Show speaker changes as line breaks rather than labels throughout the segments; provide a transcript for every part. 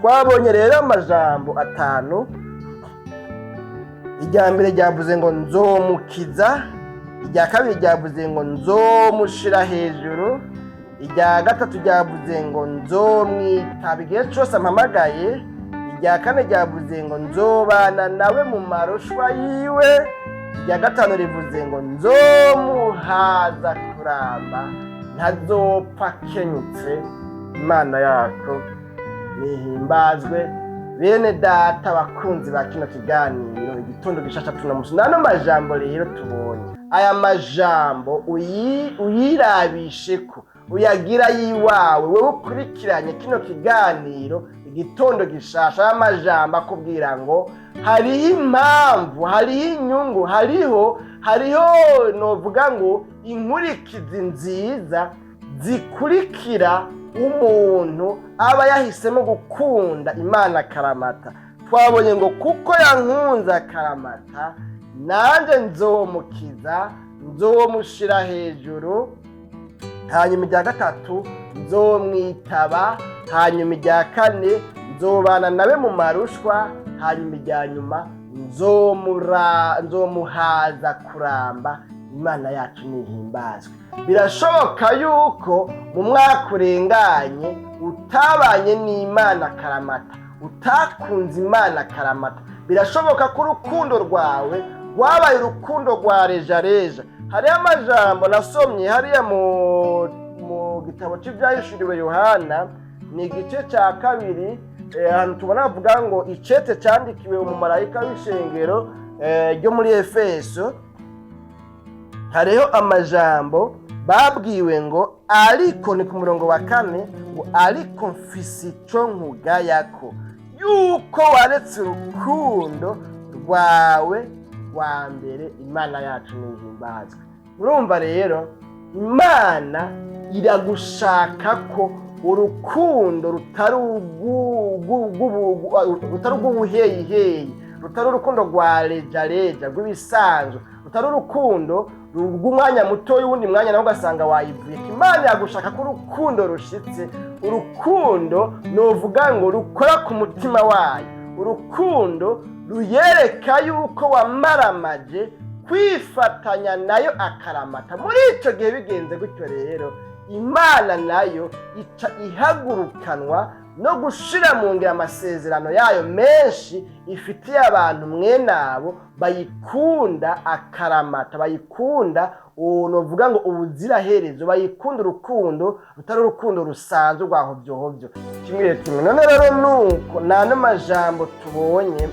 Twabonye rero amajambo atanu. Irya mbere ryavuze ngo nzomukiza, irya kabiri ryavuze ngo nzomushira hejuru, irya gatatu ryavuze ngo nzomwitaba igihe cyose ampamagaye, irya kane ryavuze ngo nzobana nawe mu marushwa yiwe, irya gatanu rivuze ngo nzomuhaza kuramba, ntazopfa akenyutse. Imana yacu nihimbazwe. Bene data bakunzi ba kino kiganiro Igitondo Gishasha, tunamusi nano majambo rero tubonye aya majambo uyirabishe ko uyagira yiwawe, wewe ukurikiranye kino kiganiro Igitondo Gishasha. Aya majambo akubwira ngo hariho impamvu, hariho inyungu, hariho novuga ngo inkurikizi nziza zikurikira umuntu aba yahisemo gukunda Imana akaramata. Twabonye ngo kuko yankunze akaramata, nanjye nzomukiza, nzomushira hejuru, hanyuma irya gatatu nzomwitaba, hanyuma irya kane nzobana nawe mu marushwa, hanyuma irya nyuma nzomuhaza kuramba. Imana yacu nihimbazwe. Birashoboka yuko mu mwaka urenganye utabanye n'Imana karamata, utakunze Imana karamata. Birashoboka ko urukundo rwawe rwabaye urukundo rwa rejareja. Hariho amajambo nasomye hariya mu gitabo cy'ibyahishuriwe Yohana, ni igice cya kabiri, ahantu tubona bavuga ngo icete cyandikiwe umumarayika w'ishengero ryo muri Efeso. Hariho amajambo babwiwe ngo ariko, ni ku murongo wa kane, ngo ariko mfise ico nkugayako, yuko waretse urukundo rwawe rwa mbere. Imana yacu nihimbazwe. Urumva rero Imana iragushaka ko urukundo rutari urw'ubuheyiheyi, rutari urukundo rwa rejareja rw'ibisanzwe, rutari urukundo rw'umwanya muto y'uwundi mwanya nawe ugasanga wayivuye. Imana yagushaka ko urukundo rushitse, urukundo nuvuga ngo rukora ku mutima wayo, urukundo ruyereka yuko wamaramaje kwifatanya nayo akaramata. Muri icyo gihe bigenze gutyo rero, Imana nayo ica ihagurukanwa no gushira mu ngiro amasezerano yayo menshi ifitiye abantu mwene abo bayikunda akaramata, bayikunda ubu ngo ubuziraherezo, bayikunda urukundo rutari urukundo rusanzwe rwa hovyohovyo kimwe kimwe. None rero nuko nta n'amajambo tubonye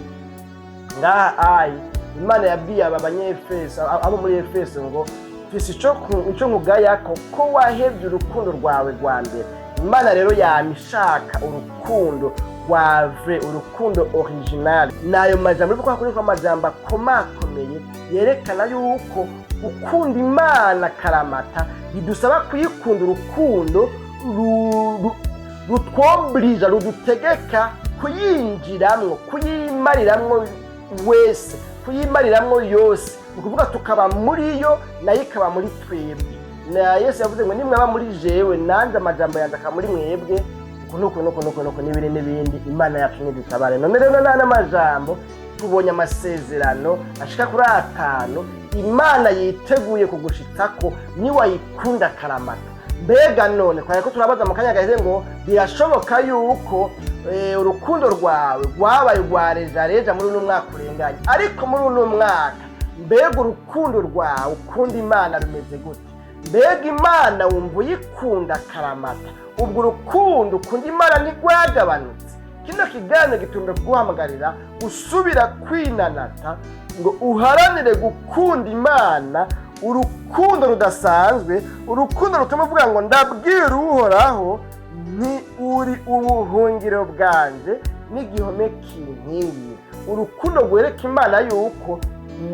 ngaha ayi Imana yabwiye aba Banyefeso, abo muri Efeso, ngo mfise ico nkugayako, ko wahevye urukundo rwawe rwa mbere. Imana rero yama ishaka urukundo rwa vrai, urukundo original. Nayo majambo uriko hakoreshwa amajambo akomakomeye yerekana yuko gukunda Imana karamata bidusaba kuyikunda urukundo rutwoburija, rudutegeka kuyinjiramwo, kuyimariramwo wese, kuyimariramwo yose, ni ukuvuga tukaba muri yo, nayo ikaba muri twebwe. Na Yesu yavuze ngo nimwaba muri jewe, nanjye amajambo yanjye akaba muri mwebwe, uku nuku nuku nuku nuku n'ibindi n'ibindi. Imana yacu nidutabare. None rero nta n'amajambo tubonye, amasezerano ashika kuri atanu Imana yiteguye kugushitsako niwayikunda karamata. Mbega none twari ko turabaza mu kanya gaheze ngo birashoboka yuko urukundo rwawe rwabaye urwa rejareja muri uno mwaka urenganye, ariko muri uno mwaka mbega urukundo rwawe ukunda Imana rumeze gute? Mbega Imana wumva uyikunda karamata? Ubwo urukundo ukunda Imana ntirwagabanutse? Kino kiganiro gitumye kuguhamagarira gusubira kwinanata ngo uharanire gukunda Imana urukundo rudasanzwe, urukundo rutuma uvuga ngo ndabwira Uhoraho nti uri ubuhungiro bwanjye n'igihome kinkingira, urukundo rwereka Imana yuko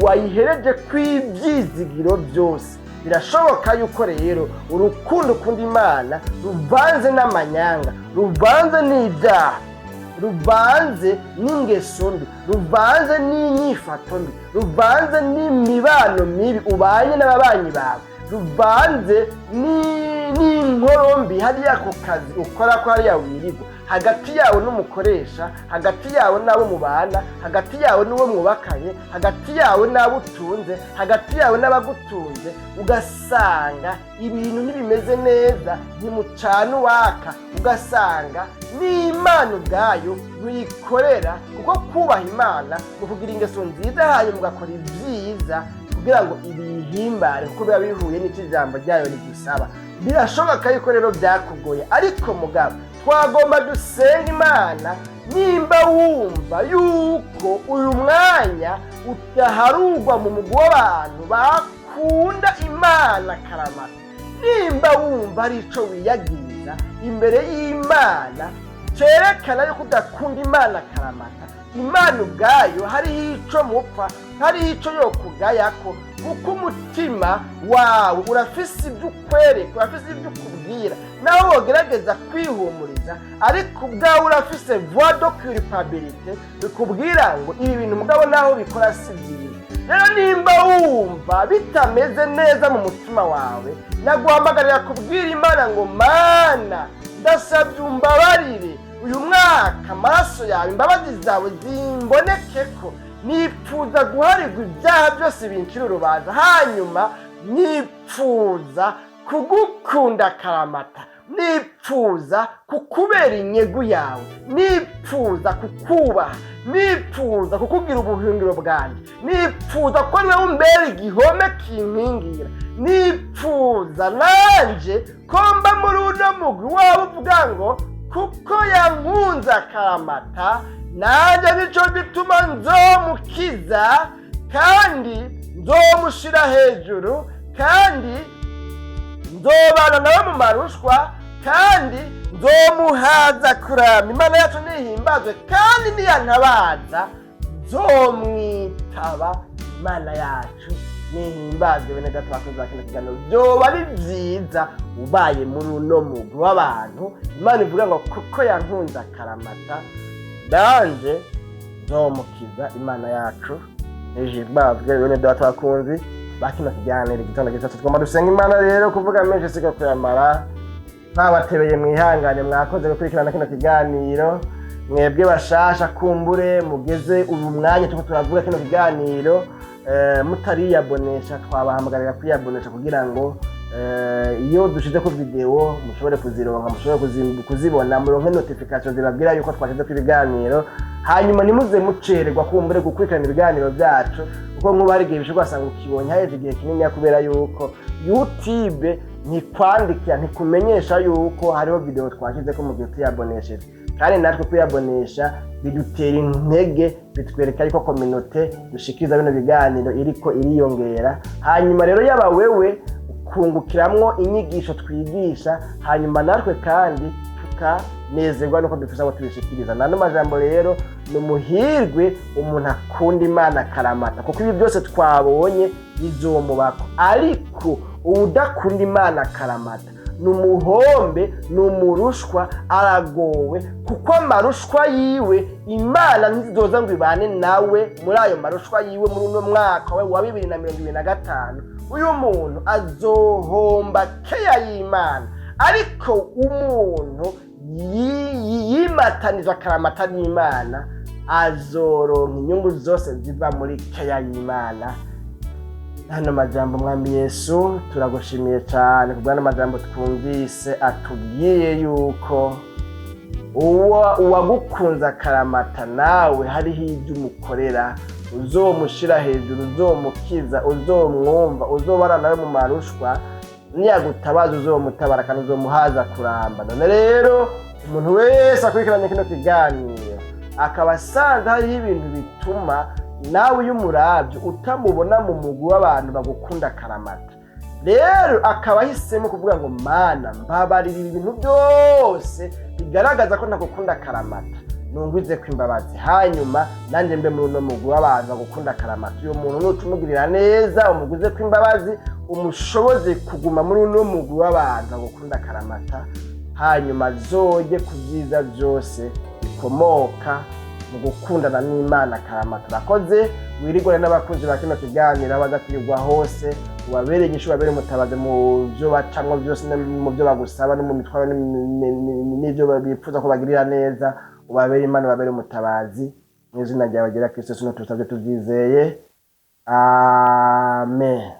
wayihereje kw'ibyizigiro byose. Birashoboka yuko rero urukundo ukunda Imana ruvanze n'amanyanga, ruvanze n'ibyaha, ruvanze n'ingeso mbi, ruvanze n'inyifato mbi, ruvanze n'imibano mibi ubanye n'ababanyi bawe, ruvanze n'inkoro mbi hariya ku kazi ukora, ko hariya wirirwa. Hagati yawe n'umukoresha, hagati yawe n'abo mubana, hagati yawe n'uwo mwubakanye, hagati yawe n'abo utunze, hagati yawe n'abagutunze, ugasanga ibintu ntibimeze neza, ntimucana uwaka, ugasanga n'Imana ubwayo ntuyikorera. Kuko kubaha Imana ni ukugira ingeso nziza, hanyuma ugakora ibyiza kugira ngo ibihimbare, kuko biba bihuye n'icyo ijambo ryayo rigusaba. Birashoboka yuko rero byakugoye, ariko mugabo twagomba dusenga Imana. Nimba wumva yuko uyu mwanya udaharugwa mu mugwi w'abantu bakunda Imana karamata, nimba wumva ari ico wiyagiriza imbere y'Imana cerekana yuko udakunda Imana karamata, Imana ubwayo hariho ico mupfa, hariho ico yokugayako, kuko umutima wawe urafise ibyo ukwereka, urafise ibyo ukubwira. Nawe wogerageza kwihumuriza, ariko ubwawe urafise voix de culpabilité bikubwira ngo ibi bintu mugabo naho bikora si byiza. Rero nimba wumva bitameze neza mu mutima wawe, naguhamagarira kubwira Imana ngo: "Mana, ndasabye umbabarire uyu mwaka, amaraso yawe, imbabazi zawe zimboneke ko nipfuza guharirwa ibyaha byose bincira urubanza, hanyuma nipfuza kugukunda karamata, nipfuza kukubera inyegu yawe, nipfuza kukubaha, nipfuza kukugira ubuhungiro bwanjye, nipfuza ko niwe umbera igihome kinkingira, nipfuza nanje ko mba muri uno mugwi waba uvuga ngo kuko yankunze akaramata, nanjye nico gituma nzomukiza, kandi nzomushira hejuru, kandi nzobana nawe mu marushwa, kandi nzomuhaza kurama. Imana yacu nihimbazwe, kandi niyantabaza nzomwitaba." Imana yacu nihimbazwe. Bene data bakozi ba kino kiganiro, byoba ari byiza ubaye muri uno mugwi w'abantu Imana ivuga ngo kuko yankunze akaramata, nanje nzomukiza. Imana yacu nihimbazwe. Bene data bakunzi ba kino kiganiro, igitondo gitatu tugomba dusenga Imana. Rero kuvuga menshi siko kuyamara, babatebeye mwihangane. Mwakoze gukurikirana kino kiganiro. Mwebwe bashasha kumbure mugeze ubu mwanya turiko turavuga kino kiganiro mutariyabonesha, twabahamagarira kwiyabonesha kugira ngo iyo dushize ko video mushobore kuzironka, mushobore kuzibona, muronke notification zibabwira yuko twashize ko ibiganiro, hanyuma ntimuze mucererwa kumbure gukurikirana ibiganiro byacu. Kuko nk'ubu hari igihe bishobora wasanga ukibonye haheze igihe kinini, kubera yuko YouTube ntikwandikira, ntikumenyesha yuko hariho video twashyize ko mu gihe tuyabonesheje. Kandi natwe kuyabonesha bidutera intege, bitwereka yuko communauté dushikiriza bino biganiro iriko iriyongera. Hanyuma rero yaba wewe ukungukiramwo inyigisho twigisha, hanyuma natwe kandi tukanezerwa nuko dufise abo tubishikiriza. Nano majambo rero, ni umuhirwe umuntu akunda Imana akaramata, kuko ibi byose twabonye bizomubako. Ariko uwudakunda Imana akaramata ni umuhombe, ni umurushwa, aragowe, kuko amarushwa yiwe Imana ntizizoza ngo ibane nawe muri ayo marushwa yiwe muri uno mwaka we wa 2025. Uyu muntu azohomba keya y'Imana. Ariko umuntu yimatanije akaramata n'Imana azoronka inyungu zose ziva muri keya y'Imana. Hano majambo, Mwami Yesu, turagushimiye cyane kubw'ano majambo twumvise atubwiye yuko uwo uwagukunze akaramata nawe hariho ibyo umukorera, uzomushira hejuru, uzomukiza, uzomwumva, uzobana nawe mu marushwa, niyagutabaza uzomutabara, kandi uzomuhaza kuramba. None rero umuntu wese akurikiranye kino kiganiro akaba asanze hariho ibintu bituma nawe iyo umuravye utamubona mu mugwi w'abantu bagukunda akaramata, rero akaba ahisemo kuvuga ngo: "Mana, mbabarira ibi bintu byose bigaragaza ko ntagukunda akaramata, nungwize ko imbabazi, hanyuma nanjye mbe muri uno mugwi w'abantu bagukunda akaramata." Uyu muntu nuca umugirira neza, umuguze ko imbabazi, umushoboze kuguma muri uno mugwi w'abantu bagukunda akaramata, hanyuma azoye ku byiza byose bikomoka mu gukundana n'Imana akaramata. Urakoze. Wirigore n'abakunzi ba kino kiganiro aho baza hose, ubabere inyishu, ubabere umutabazi mu byo bacamwo byose no mu byo bagusaba no mu mitwaro n'ibyo bifuza ko bagirira neza. Ubabere Imana, ubabere umutabazi, mu izina ryawe ryera Kristo Yesu tubisabye tubyizeye, amen.